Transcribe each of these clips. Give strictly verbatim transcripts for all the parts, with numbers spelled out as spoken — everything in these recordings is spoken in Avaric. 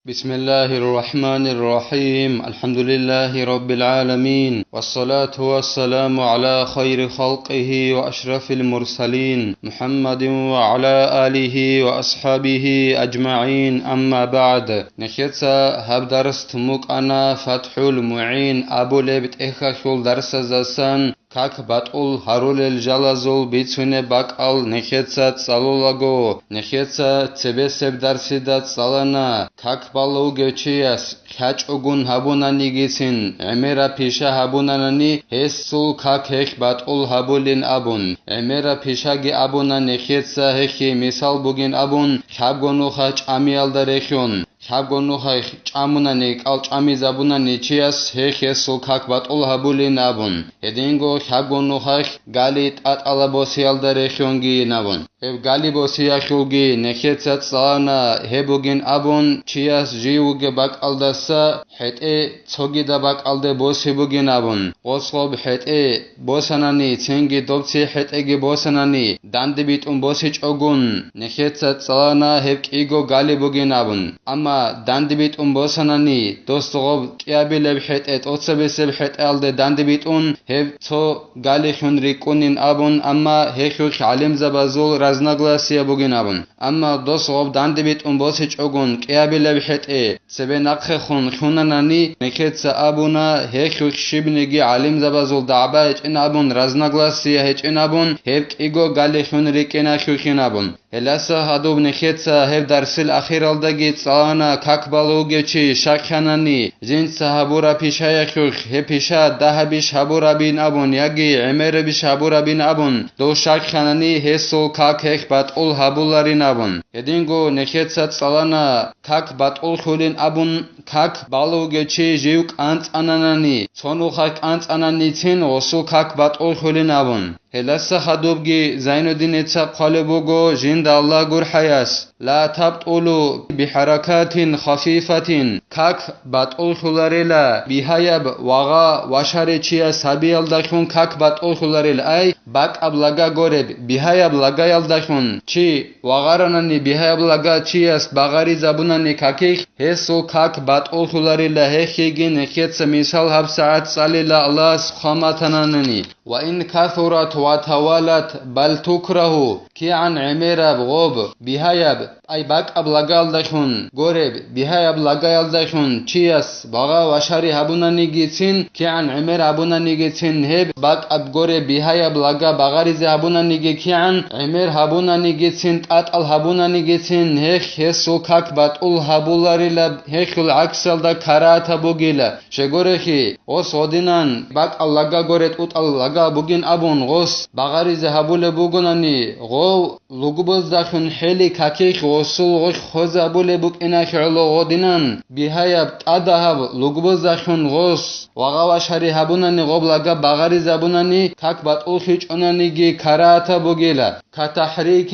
بسم الله الرحمن الرحيم. الحمد لله رب العالمين. والصلاة والسلام على خير خلقه وأشرف المرسلين محمد وعلى آله وأصحابه أجمعين. أما بعد. Нехеца гьаб дарс тумукъана ФатхӀул МугӀин абулеб тӀехьалъул дарсаздасан как батӀул гьарулел жалазул бицунеб бакӀал нехеца цӀалулаго, нехеца цебесеб дарсида цӀалана, как балугев чияс хьачӀогун гьабунанигицин, гӀемераб пиша гьабунанани, гьесул как гьехь батӀул гьабулин абун, гӀемераб пишаги абуна нехеца гьехье мисал бугин абун, лъабго нуха чӀамиялда рехьун. Лъабго нухалъ чӀамунани, кӀал чӀамизабунани чияс гьехь гьесул как батӀул гьабулин абун, гьединго лъабго нухалъ гали тӀатӀала босиялда рехьунгийин абун. Гьеб гали босиялъулги нехеца цӀалана гьеб бугин абун, чияс жив вугеб бакӀалдаса хӀетӀе цогидаб бакӀалде боси бугин абун. Гъосгъоб хӀетӀе босанани, цинги доб ци хӀетӀеги босанани, дандибитӀун босичӀогун, нехеца цӀалана гьеб кӀиго гали бугин абун. Амма дандибитӀун босанани, дос гъоб кӀиабилеб хӀетӀе тӀоцебесеб хӀетӀеялде дандибитӀун, гьеб цо галихьун рикӀкӀунин абун, амма гьелъулъ гӀалимзабазул разногласие бугин абун. Амма дос гъоб дандибитӀун босичӀогун кӀиабилеб хӀетӀе цебе нахъехун лъунанани, нехеца абуна, гьелъулъ щибниги гӀалимзабазул дагӀба гьечӀин абун, разногласие гьечӀин абун, гьеб кӀиго галихьун рикӀкӀиналъухьин абун. Гьеласа гьадуб нехеца гьеб дарсил ахиралдаги цӀалана как балугев чи щакканани, жинца гьабураб пишаялъулъ гьеб пиша дагьабищ гьабурабин абун яги гӀемерабищ гьабурабин абун, дов щакканани гьесул как гьехь батӀул гьабуларин абун. Гьединго нехеца цӀалана как батӀуллъулин абун, как балугев чи жив кӀанцӀананани, цо нухалъ кӀанцӀананицин гъосул как батӀуллъулин абун. Гьеласа хадубги Зайнуддиница хъвалеб буго жинда Аллагь гурхӀаяс: «Ла табтӀулу бихӀаракатин хафифатин», как батӀуллъуларила бигьаяб вагъа вашаричияс гьабиялдалъун как батӀуллъуларила, ай, бакӀаб лага гореб, бигьаяб лагаялдалъун чи вагъаранани, бигьаяб лага чияс багъаризабунани какихь, гьесул как батӀуллъуларила, гьехьеги нехеца мисал гьабсагӀат цӀалила Аллагьас хъваматананани. «Ва ин касурат ва тавалат, бал тукрагьу», кигӀан гӀемераб гъоб, бигьаяб, ай бакӀаб лагаялдалъун гореб, бигьаяб лагаялдалъун чияс багъа вашари гьабунанигицин, кигӀан гӀемер гьабунанигицин гьеб бакӀаб гореб, бигьаяб лага багъаризе гьабунаниги кигӀан гӀемер гьабунанигицин, тӀатӀал гьабунанигицин гьехь гьесул как батӀул гьабуларила, гьехьул гӀаксалда карагьатаб бугила. Щегорехьи, гъос гъодинан бакӀал лага горе тӀутӀал лага бугин абун гъос багъаризе гьабулеб бугонани, гъов лугбоздалъун хӀели какихь гъосул гъолъ хвезабулеб букӀиналъе гӀоло гъодинан, бигьаяб тӀадагьаб лугбоздалъун гъос вагъа вашари гьабунани, гъоб лага багъаризабунани, как батӀуллъичӀонаниги карагьатаб бугила. كتحريك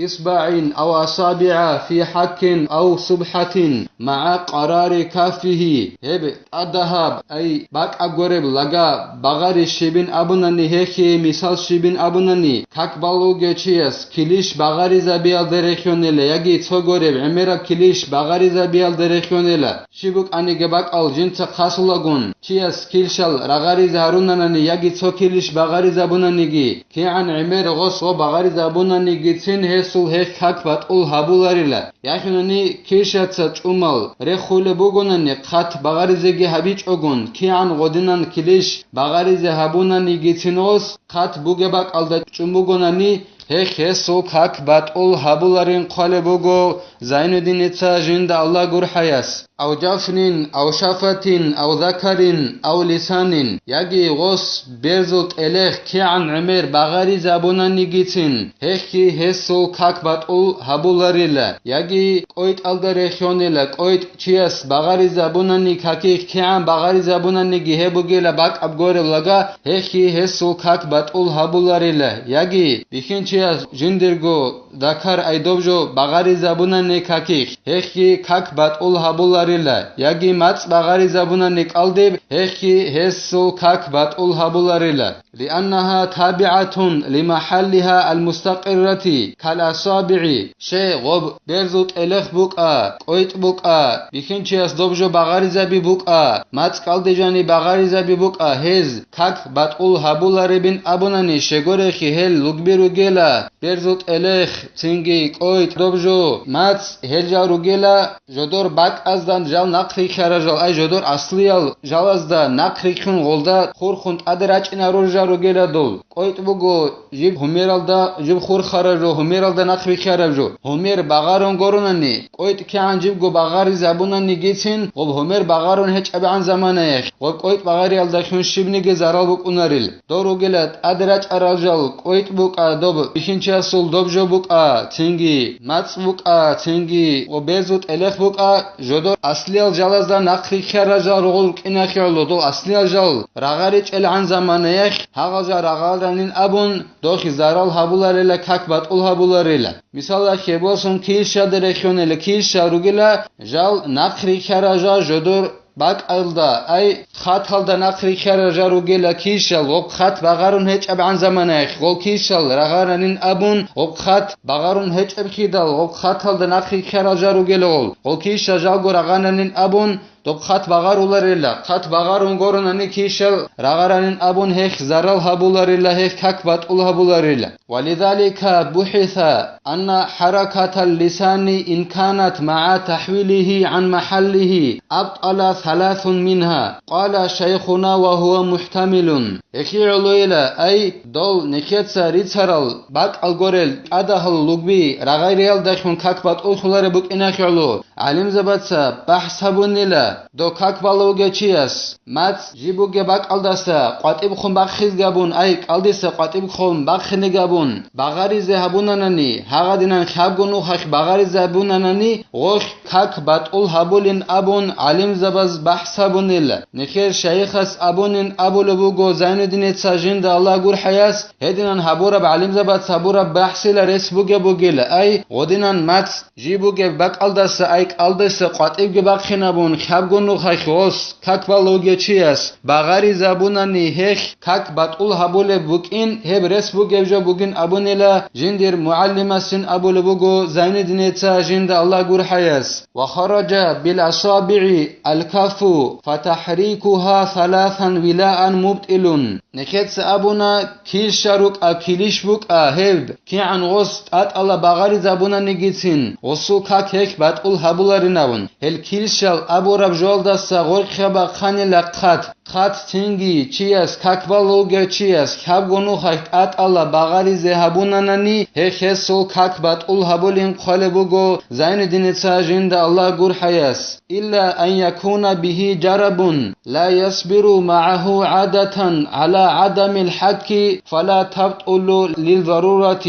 إصبع أو أصابع في حك أو سبحة مع قرار كفه. Гьеб тӀадагьаб, ай, бакӀаб гореб лага багъари щибин абунани, гьехье мисал щибин абунани, как балугев чияс килищ багъаризабиялда рехьонела яги цо гореб гӀемераб килищ багъаризабиялда рехьонела. Щиб букӀаниги бакӀал жинца хъасулагун, чияс килщал рагъаризе гьарунанани яги цо килищ багъаризабунаниги, кигӀан гӀемер гъос гъо багъаризабунанигицин гьесул гьехь как батӀул гьабуларила. Яхинани килщаца чӀумал рехулеб бугонани, хъат багъаризеги гьабичӀогун, кигӀан гъодинан килищ багъаризе гьабунанигицин гъос, хъат бугеб бакӀалда чӀун бугонани, гьехь гьесул как батӀул гьабуларин хъвалеб буго Зайнуддиница жинда Аллагь гурхӀаяс. أو جفن أو شفة أو ذكر أو لسان, яги гъос берзул тӀелехь кигӀан гӀемер багъаризабунанигицин, гьехьги гьесул как батӀул гьабуларила, яги кӀойтӀалда рехьонила, кӀойтӀ чияс багъаризабунани какихь кигӀан багъаризабунаниги гьеб бугила бакӀаб гореб лага, гьехьги гьесул как батӀул гьабуларила, яги бихьинчи чияс жиндирго дакар, ай доб жо багъаризабунани какихь, гьехги как батӀул гьабуларила, яги мацӀ багъаризабунани кӀалдиб, гьехги гьесул как батӀул гьабуларила. لأنها تابعة لمحلها المستقرة كالأصابع. Щай, гъоб берзул тӀелехъ букӀа, кӀвайтӀ букӀа, бихьинчияс доб жо багъаризаби букӀа, мацӀ кӀалдижани багъаризаби букӀа, гьез как батӀул гьабуларебин абунани, щегорехи гьел лугби ругела, берзул тӀелехъ, цинги кӀвайтӀ, доб жо, мацӀ, гьел жал ругела, жодор бакӀазда жал нахърихьарал жал, ай жодор аслиял жалазда нахърихьун гъолда хурхун тӀаде рачӀинарул жал ругела дол. КӀвайтӀ буго жиб гьумералда, жиб хурхараб жо, гьумералда нахърихьараб жо. Гьумер багъарун гуронани, кӀвайтӀ кигӀан жибго багъаризабунанигицин, гъоб гьумер багъарун гьечӀебгӀан заманаялъ, гъоб кӀвайтӀ багъариялдалъун щибниги зарал букӀунарил. Дор ругела тӀаде рачӀарал жал, кӀвайтӀ букӀа доб бихьинчиясул, доб жо букӀа, цинги мацӀ букӀа, цинги гъоб берзул тӀелехъ букӀа, жодор аслиял жалазда нахърихьарал жал ругъул рукӀиналъе гӀоло, дол аслиял жал рагъаричӀелгӀан заманаялъ, гьагъал жал рагъаранин абун, дохъе зарал гьабуларила, как батӀул гьабуларила. Мисалалъе босун, килщалда рехьунела, килщал ругела жал нахърихьарал жал жодор бакӀалда, ай, хаталда нахърихьарал жал ругела килщал, гъоб хат багъарун гьечӀебгӀан заманаялъ, гъол килщал рагъаранин абун, гъоб хат багъарун гьечӀебхидал, гъоб хаталда нахърихьарал жал ругела гъол, гъол килщал жалго рагъаранин абун, доб хат багъаруларила, хат багъарун гуронани килщал рагъаранин абун, гьехъ зарал гьабуларила, гьехъ как батӀул гьабуларила. ولذلك بحث أن حركة اللسان إن كانت مع تحويله عن محله أبطل ثلاث منها، قال شيخنا وهو محتمل. Гьелъие гӀолойила, ай, дол нехеца рицарал бакӀал горел тӀадагьал лугби рагъариялдалъун как батӀуллъулареб букӀиналъе гӀоло, гӀалимзабаца бахӀс гьабунила, доб как балев вугев чияс мацӀ жиб бугеб бакӀалдаса къватӀибхъун бахъизе гьабун, ай, кӀалдиса къватӀибхъун бахъине гьабун, багъаризе гьабунанани, гьагъадинан лъабго нухалъ багъаризе гьабунанани, гъолъ как батӀул гьабулин абун гӀалимзабаз бахӀс гьабунила. Нехер шайихас абунин абулеб буго Зайнуддиница, жинда Аллагь гурхӀаяс, гьединан гьабураб гӀалимзабац гьабураб бахӀсила рес бугеб бугила, ай, гъодинан мацӀ жиб бугеб бакӀалдаса, ай, кӀалдиса къватӀибги бахъинабун, лъабго нухалъ гъос, как балев вугев чияс, багъаризабунани гьелъ как батӀул гьабулеб букӀин, гьеб рес бугеб жо бугин абунила жиндир мугӀалимасин абулеб буго Зайнуддиница, жинда Аллагь гурхӀаяс. وخرج بالأصابع الكف فتحريكها ثلاثا ولاء مبطل. Нехеца абуна, килщал рукӀа, килищ букӀа, гьеб кигӀан гъос тӀатӀала багъаризабунанигицин, гъосул как гьелъ батӀул гьабуларинавун. Гьел килщал абураб жоялдаса гъоркьа бахъанила хъат, хъат цинги чияс, как балев вугев чияс, лъабго нухалъ тӀатӀала багъаризе гьабунанани, гьелъ гьесул как батӀул гьабулин хъвалеб буго Зайнуддиница, жинда Аллагь гурхӀаяс. إلا أن يكون به جرب لا يصبر معه عادة على عدم الحك فلا تبطل للضرورة.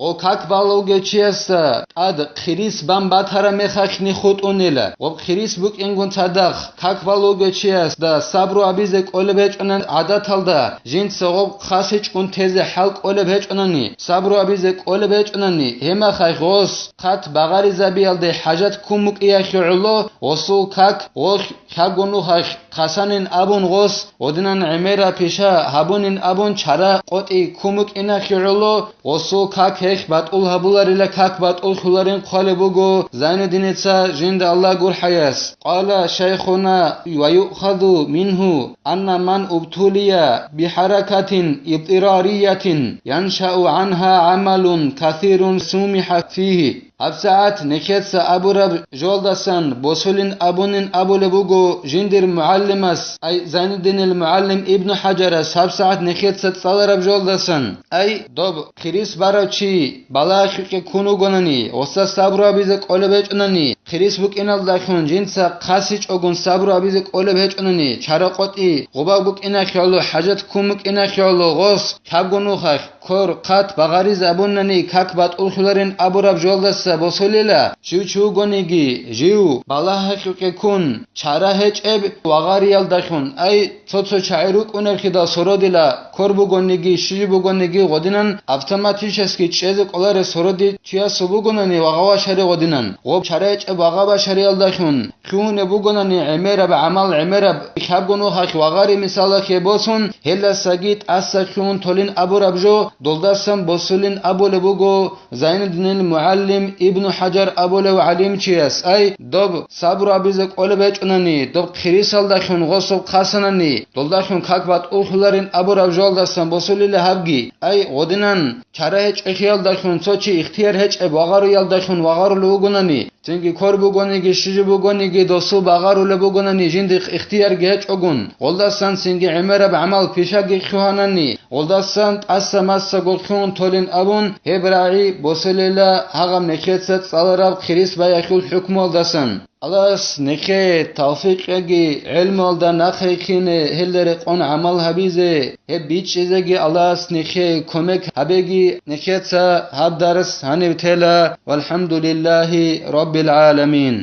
Гъо как балев вугев чиясда тӀад хирис бан батараб мехалъни хутӀунила. Гъоб хирис букӀингун цадахъ как балев вугев чиясда сабру абизе кӀолеб гьечӀонан гӀадаталда, жинца гъоб хасичӀгун тезе хӀал кӀолеб гьечӀонани, сабру абизе кӀолеб гьечӀонани, гьеб мехалъ гъос хъат багъаризабиялде хӀажат ккун букӀиялъе гӀоло, гъосул как гъолъ лъабго нухалъ хасанин абун гъос, гъодинан гӀемераб пиша гьабунин абун чара къотӀи ккун букӀиналъе гӀоло, гъосул как гьелъ батӀул гьабуларила, как батӀуллъуларин хъвалеб буго Зайнуддиница, жинда Аллагь гурхӀаяс. قال شيخنا ويؤخذ منه أن من ابتلي بحركة اضطرارية ينشأ عنها عمل كثير سمح فيه. ГьабсагӀат нехеца абураб жолдасан босулин абунин абулеб буго жиндир мугӀалимас, ай, Зайнуддинил мугӀалим Ибну ХӀажарас, гьабсагӀат нехеца цӀалараб жолдасан, ай, доб хирис барав чи балагье ккун вугонани, гъосда сабру абизе кӀолеб гьечӀонани, хирис букӀиналдалъун жинца хъасичӀогун сабру абизе кӀолеб гьечӀунани, чара къотӀи, гъубаб букӀинахъе гӀоло, хӀажат ккун букӀинахъе гӀоло, гъос лъабго нухалъ кор, хъат багъаризе абунани, как батӀуллъуларин абураб жоялдаса босулила, жив чи вугониги, жив балагьахьукье ккун, чара гьечӀеб вагъариялдалъун, ай, цо-цо чагӀи рукӀунебхидал сородила, кор бугониги, щиб бугониги гъодинан, автоматически чӀезе кӀолареб сороди чиясул бугонани вагъа-вашари гъодинан, гъоб чара гьечӀеб вагъа-вашариялдалъун, лъугьунеб бугонани гӀемераб гӀамал, гӀемераб лъабго нухалъ вагъари мисалалъе босун, гьелдасаги тӀаса лъугьун толин абураб жо, долдасан босулин абулеб буго Зайнуддинил мугӀалим Ибну ХӀажар абулев гӀалимчияс, ай, доб сабру абизе кӀолеб гьечӀунани, доб хирисалдалъун гъособ хъасанани, долдалъун как батӀуллъуларин абураб жоялдасан босулила гьабги, ай, гъодинан, чара гьечӀелъиялдалъун цо чи ихтияр гьечӀеб вагъаруялдалъун вагъарулев вугонани, цинги кор бугониги, щиб бугониги досул багъарулеб бугонани жиндихъ ихтиярги гьечӀогун, гъолдасан цинги гӀемераб гӀамал пишаги лъугьанани, гъолдасан тӀаса-масаго лъугьун толин абун, гьеб рагӀи босулила гьагъаб нехеца цӀалараб хирис баялъул хӀукмуялдасан. Аллагьас нехее тавфикъ кьеги, гӀелмуялда нахъе хине гьелда рекъон гӀамал гьабизе, гьеб бичӀчӀизеги Аллагьас нехее кумек гьабеги, нехеца гьаб дарс гьанив тела. ВалхӀамдулиллагьи раббил гӀаламин.